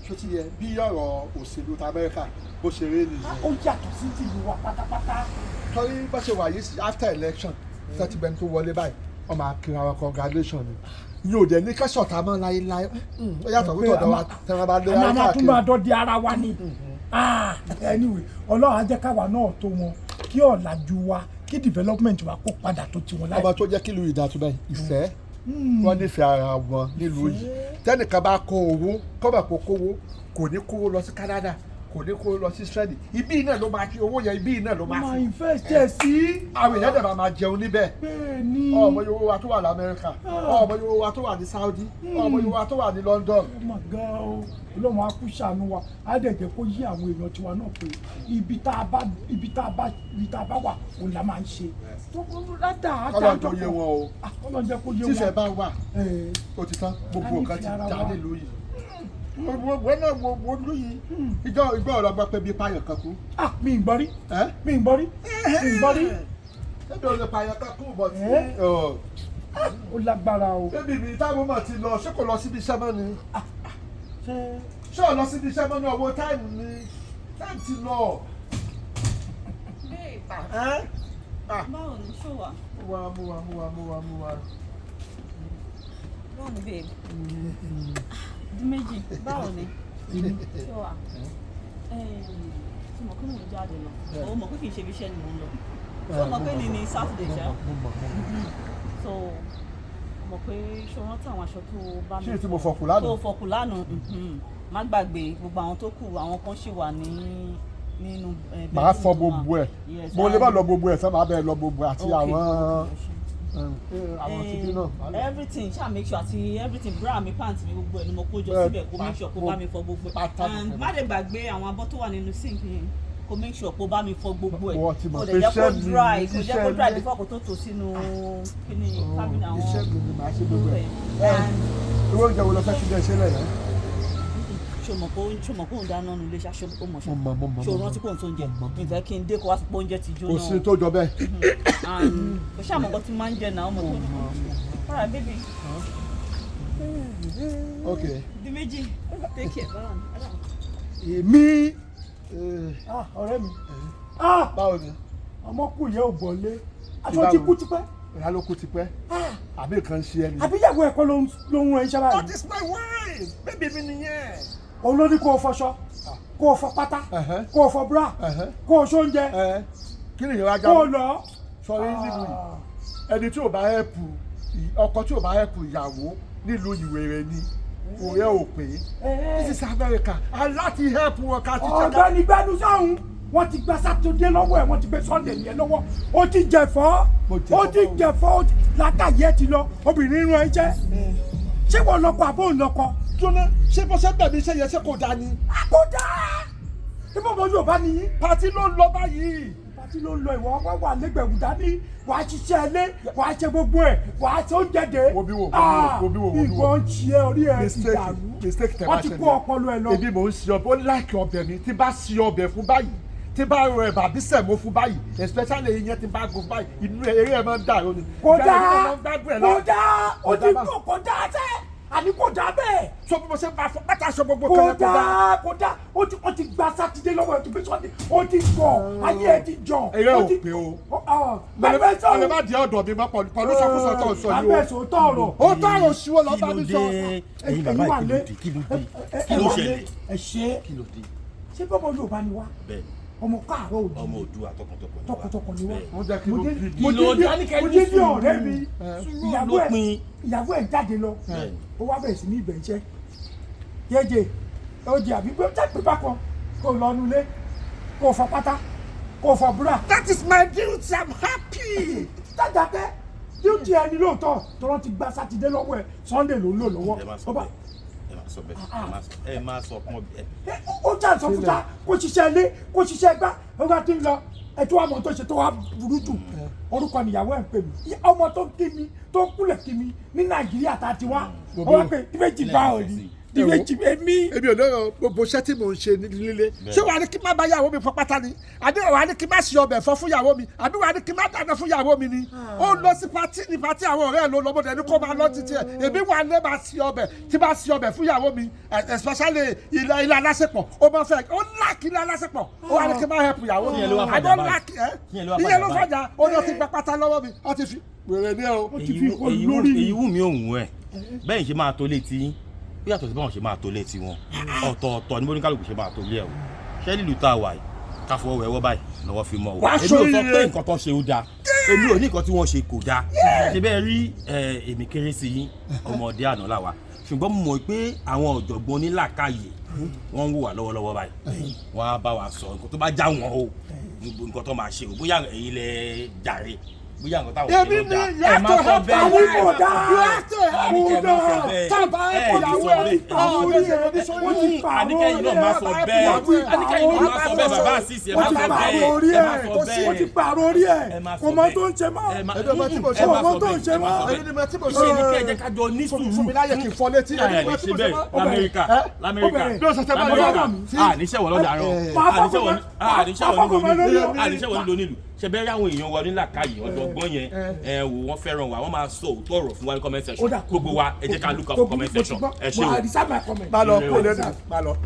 Ṣó ti yẹ bí ọ̀rọ̀ òṣèlú ti Amẹ́ríkà bó ṣe rí nìyẹn? Ó yàtọ̀ sí tìlú wa pátápátá. Torí bá ṣe wà yìí sí, after election, thirty bẹ́ni tó wọlé báyìí, wọ́n máa kiri àwọn congratulation ni. Yóò dẹ̀ ní kẹ́sọ̀tà mọ́ láéláé. Ó yàtọ̀ wípé ọ̀dọ̀ wa tẹ́ wọ́n bá lé A máa tún káàkiri. máa dọ́dẹ ara wa ni. Ah, anyway, Ọlọ́run á jẹ́ káwa náà tó wọn, kí ọ̀làjú wa, kí development wa kó padà tó tiwọn láì. Ọba tó jẹ́ kí ìlú ìdá tó báyìí, ìfẹ́, wọ́n nífẹ̀ẹ́ ara wọn nílùú yìí. Tẹ́nìkan bá kó owó, kọ́bà kó kówó, kò ní kówó lọ sí Canada, kò ní kówó lọ sí Israeli, ibí náà ló máa fi owó yẹn, ibí náà ló máa máa fi invest ẹ̀ sí. Àwọn èèyàn dẹ̀ máa jẹun níbẹ̀. Bẹ́ẹ̀ ni. Ọmọ Yorùbá wa tó wà lamẹ́ríkà, ọmọ Yorùbá wa tó wà ní Saudi, ọmọ Yorùbá wa tó wà ní London. Ó mà gan o. Ọlọ́run á kú ṣàánú wa, á dẹ̀ jẹ́ kó yí àwọn èèyàn tiwa náà pé ibi tá a bá wà, òun la máa ń ṣe tó ládàá á. Kọ́lọ́n tó yé wọn o. Kọ́lọ́n jẹ́ kó yé wọn. Tífẹ̀ bá wà, ó ti tán. Gbogbo A nǹkan ti nífẹ̀ẹ́ ara dá wa. nílùú yìí. Wọ́n náà wo ìlú yìí, ìjọ ìgbọ́ ọ̀rọ̀ gbọ́ pé bí pààyàn kan kú. Ah, mi ì gbọ́ rí. Ẹ́. Mi ì gbọ́ rí, mi ì gbọ́ rí. Ẹbí ò lè pààyàn kan kú bọ̀ tí. Ẹ́? Ó lágbára o. Bébí mi táwọn mọ̀ ti lọ, ṣé kò lọ síbi iṣẹ́ mọ́ ni? Ṣé Ṣé ò lọ síbi iṣẹ́ mọ́ ní? Owó time ni, time ti lọ. Babe, Ẹ́? Ah, báwo ni? Ṣó wà? Mú wa, mú wa, mú wa, mú wa, mú wa. Báwo ni, babe? Di méjì, báwo ni? Ṣó wà? Ṣé mo kí mò ń jáde lọ? O mọ̀ pé kì í ṣe ibi iṣẹ́ ni mò ń lọ. Ṣé o mọ̀ pé ní Saturday ṣá? Mo mọ̀, mo mọ̀. So, o mọ̀ pé ṣé o rántí àwọn aṣọ tó bá mi Ṣé tí mo fọkù lánàá? Tó fọkù lánàá, mhm. Má gbàgbé gbogbo àwọn tó kù, àwọn kan ṣì wà ní nínú Màá bedroom fọ tó wà. Gbogbo ẹ̀. Yes, Mo lè má lọ gbogbo ẹ̀ fẹ́, máa bẹ́ẹ̀ lọ gbogbo ẹ̀ àti àwọn tìbí náà. Màá lọ. Everything ṣáà, make sure àti everything, bra mi, pant mi, gbogbo ẹ̀ ni mo kó jọ síbẹ̀. Kó make sure kó bá mi fọ gbogbo ẹ̀. Pátá And má lè gbàgbé àwọn abọ́ tó wà nínú sink yẹn, kó make sure kó bá mi fọ gbogbo ẹ̀. Wọ́n ti mọ̀ Kó pé dẹ̀ jẹ́ kó iṣẹ́ mi dry, ni, kó jẹ́ kó iṣẹ́ dry mi. before kó tó tò sínú kíní cabinet àwọn Iṣẹ́ mi ni, màá ṣe gbogbo ẹ̀. And Irú oúnjẹ wo lọ fẹ́ kí n jẹ ṣe lẹ̀ yẹn? Ṣo mọ̀ pé òun dáná nulẹ̀ ṣá? Ṣo o mọ̀ ṣá? Mo mọ̀, mo mọ̀, Ṣo mo mọ̀. rántí pé òun tó ń jẹ? Mo mọ̀. Mi fẹ́ kí n dé kó wá sọ pé oúnjẹ ti jóná. Kò sí tó jọ bẹ́ẹ̀. And kò ṣáà mọ̀ nǹkan tí máa ń jẹ náà, ọmọ tó. Alright, baby. Ok. Di méjì, take care, bye. Èmi, ah, ọ̀rẹ́ mi, ah. Báwo ni? Ọmọ kù yẹ ò gbọ́lé, aṣọ ti kú tipẹ́. Ìyá ló kú tipẹ́, àbí nǹkan ṣe ẹni? Àbíyàwó ẹ̀kọ́ ló ń rán iṣẹ́ báyìí? That is my wife, baby mi nìyẹn. Òun ló ní kó o fọṣọ, kó o fọ pátá, kó o fọ bra, kó o ṣóúnjẹ, Ẹ kí ni ìyẹn wá kó o já? lọ. Sọrí nílùú yìí, ẹni tí ò bá help ọkọ, tí ò bá help ìyàwó nílùú, ìwèrè ni, òye ò pé. This is America, aláti help wọn ká ti ṣe ká. Ọ̀gbẹ́ni, gbẹ́nu sọ́hún. Wọ́n ti gba Saturday lọ́wọ́ ẹ̀, wọ́n ti gbé Sunday yẹn lọ́wọ́. Ó ti jẹ̀fọ́. Mo jẹ̀fọ́. Ó ti jẹ̀fọ́, látàyè ẹ̀ ti lọ. Obìnrin rán iṣẹ́, ṣé wọ́n lọ́kọ àbó ń lọ́kọ? Jóná, ṣé bó ṣe bẹ̀mí iṣẹ́ yẹn, ṣé kò dáa ni? Kò dáa. Ibò ọmọ Yorùbá nìyí. Party ló ń lọ báyìí. Party ló ń lọ, ìwọ wá wà lẹ́gbẹ̀wù dání, wàá ṣiṣẹ́ ilé, wàá ṣe gbogbo ẹ̀, wàá ṣe oúnjẹ dé. Wo bí wo, wo bí wo, wo bí wo, wo bí wo. Nǹkan ń ṣe orí ẹ ti Mistake, dàrú. mistake tẹ Wọ́n bá ti ṣe kó nìyẹn. ọpọlọ ẹ lọ. Èmi mò ń ṣe ọbẹ̀, ó like ọbẹ̀ mi. Tí bá ṣe ọbẹ̀ fún báyìí, tí bá rọ ẹ̀bà bí sẹ̀mó fún báyìí, especially ìyẹn tí bá gun báyìí, inú eré ẹ̀ máa ń dàrú ni. Kò Ìgbà dáa. yẹn ló máa ń gbádùn ẹ̀ lọ. Kò dáa, ó Kò ti dáa bá. kò kò dáa sẹ́, àní kò dáa bẹ́ẹ̀. Sọ bí mo ṣe bá fọ pátá aṣọ gbogbo Kò kan kò dáa. dáa, kò dáa. Ó ti gba Sátidé lọ́wọ́ ẹ̀ tó gbé Sunday, ó ti gọ̀, ayé ẹ̀ ti jọ. Eré Ó ò pé o. Bẹ́ẹ̀ Mo lè sọ̀rọ̀. má di ọ̀dọ̀ mi mọ́ pẹ̀lú sọkúsọ tó ń sọ yìí o. Abẹ́ sòótọ́ ọ̀rọ̀. Ó tọrọ òṣìwọ́ lọ bá mi Kí sọ. ló dé? Ẹ̀yin bàbá Ẹ̀yin wà yìí, lé. kí ló dé? Kí ló Ẹ wà lé. ṣẹlẹ̀? Ẹ ṣe é. Kí ló dé? Ṣé bọ́mọ Yorùbá ni wá? Bẹ́ẹ̀. Ọmọ káàárọ̀ òjì. Ọmọ Oòduà tọkàntọkàn ni wá. Tọkàntọkàn ni wá. Bẹ́ẹ̀. Wọ́n jẹ́ kí ló bí mi. Mo Kí ló dé dé? Àníkẹ́ mo ní dé ní sùúrù. ọ̀rẹ́ mi, Sùúrù ìyàwó ẹ̀ lópin. ìyàwó ẹ̀ jáde lọ, Bẹ́ẹ̀ni. ó wá bẹ̀rẹ̀ sí ní ibẹ̀ iṣẹ́ yéje ó jẹ àbí pé jáde bákan, kó lọ nulẹ̀, kó fọ pátá, kó fọ búrà. That is my duty, I'm happy. Dájákẹ́, duty ẹni lóòótọ́, tọ́lọ́ ti gba Sátidé lọ́wọ́ ẹ̀, Sunday ló ń lò lọ́wọ́. Ẹ má sọ Ó bá- bẹ́ẹ̀, ẹ má sọ bẹ́ẹ̀, ẹ má sọ, ẹ má sọ pọ́n ẹ. Ẹ, ó jà sọ fún ta kó ṣiṣẹ́ ilé, kó ṣiṣẹ́ gbá, ó bá ti ń lọ. Ẹ tó wà mọ́ tó ṣe tó wà burú jù, orúkọ níyàwó ẹ̀ ń pè mí, ọmọ tó ń kí mi, tó ń kúlẹ̀ kí mi ní Nàìjíríà tá a ti wá. Ó wá pé méjì bá ò ní. Ìbejì èmi. Èmi ò lọ́rọ̀ gbogbo iṣẹ́ tí mò ń ṣe nílé. Ṣé wàá ní kí n má bá yàwó mi fọ pátá ni? Àbí wàá ní kí n má ṣe ọbẹ̀ fọ fún yàwó mi? Àbí wàá ní kí n má dáná fún yàwó mi ni? Ó lọ sí patí ní patí àwọn ọ̀rẹ́ ẹ̀ ló lọ́mọdé ní kó máa lọ títí ẹ̀. Èmi wà lé máa ṣe ọbẹ̀ tí máa ṣe ọbẹ̀ fún yàwó mi, especially ilé alásèpọ̀. Ó máa fẹ́ ó láàkì ilé alásèpọ̀. Ó wà ní kí n má help yàwó mi. Ìyẹn ló wá I fàjà don't báyìí. like ẹ́. Ìyẹn ló wá Ìyẹn ló fàjà fàjà. Ó lọ ti gba pátá lọ́wọ́ mi. Ó ti fi wèrè ní o. Ó ti fi kó lórí. Èyí wù mí òun ẹ̀ bẹ́ẹ̀ ṣe máa tó létí yín, ó yàtọ̀ sí báwọn ṣe máa tó létí wọn. Ọ̀tọ̀ọ̀tọ̀ ní bóníkálùkù ṣe máa tó lé ẹ̀ o. Ṣé lílù tá a wà yìí, ká fọwọ́ wẹ̀wọ́ báyìí lọ́wọ́ fi mọ́ o. Wàá Èmi ò sọ ṣoríire. pé nǹkan tó ṣe ó dáa, èmi ò ní nǹkan tí wọ́n ṣe kò dáa. Ṣe bẹ́ẹ̀ rí ẹ, èmi kéré sí yín, ọmọdé àná làwà, ṣùgbọ́n mo mọ̀ pé àwọn ọ̀jọ̀gbọ́n onílàkàyè wọ́n ń wò wá lọ́wọ́lọ́wọ́ báyìí. Wọ́n á bá wa sọ nǹkan tó bá já wọn o, nǹkan tó máa ṣe o, bóyá èyí lẹ jàre, bóyá nǹkan táwọn ṣe Èmi ló ni dáa. you have Ẹ má to sọ help bẹ́ẹ̀. our Àwọn wife. kò dáa. You have to help Kò our dáa. wife. Tábà Ẹ ẹ̀kọ́ ní ìyàwó sọ ẹ̀. bẹ́ẹ̀. Àwọn Orí ẹ̀ ọ̀dọ́ wọ́n ti pààrọ̀ Àníkẹ́yìn náà má sọ orí ẹ̀. bẹ́ẹ̀. Wọ́n ti Àníkẹ́yìn náà má sọ bẹ́ẹ̀, bàbá àṣìṣe, ẹ má Wọ́n ti sọ pààrọ̀ bẹ́ẹ̀. orí Ẹ má ẹ̀. sọ Wọ́n ti bẹ́ẹ̀. pààrọ̀ orí ẹ̀. Ẹ má sọ Kò mọ bẹ́ẹ̀. tó ń ṣe mọ́. Ẹ má- Ẹ̀dọ́ bá tí mo ṣe ẹ má Kò mọ sọ tó ń bẹ́ẹ̀. ṣe Ẹ má mọ́. sọ bẹ́ẹ̀. Èmi ni mo tí mo Ṣé ní ṣe. kí ẹ jẹ́ ká jọ ní sùúrù? Fún mi láyè kí n fọ létí. Ẹ lè ṣe bẹ́ẹ̀ l'Amẹ́ríkà. Ẹ? L'Amẹ́ríkà. Ó bẹ̀rẹ̀. Bí ó ṣe tẹ́ bá L'Amẹ́ríkà. yọ. A ní ṣẹ̀wọ̀n lọ́dà rán. Máa A ní ṣẹ̀wọ̀n fọ́kàn a ní ṣẹ̀wọ̀n máa fọ́kàn nílùú lórí onílù. A ní ṣẹ̀wọ̀n nílùú onílù. Ṣe bẹ́ẹ̀ rí àwọn èèyàn wa onílàkàyè ọ̀jọ̀gbọ́n yẹn, ẹ wò wọ́n fẹ́ràn wa, wọ́n máa sọ òótọ́ ọ̀rọ̀ fún wa ní comment section. Ó dà. Gbogbo wa, ẹ jẹ́ ká look out for comment section. Ẹ ṣé o. Mo reserve my comment. Má lọ kó lẹ́nu. Má lọ.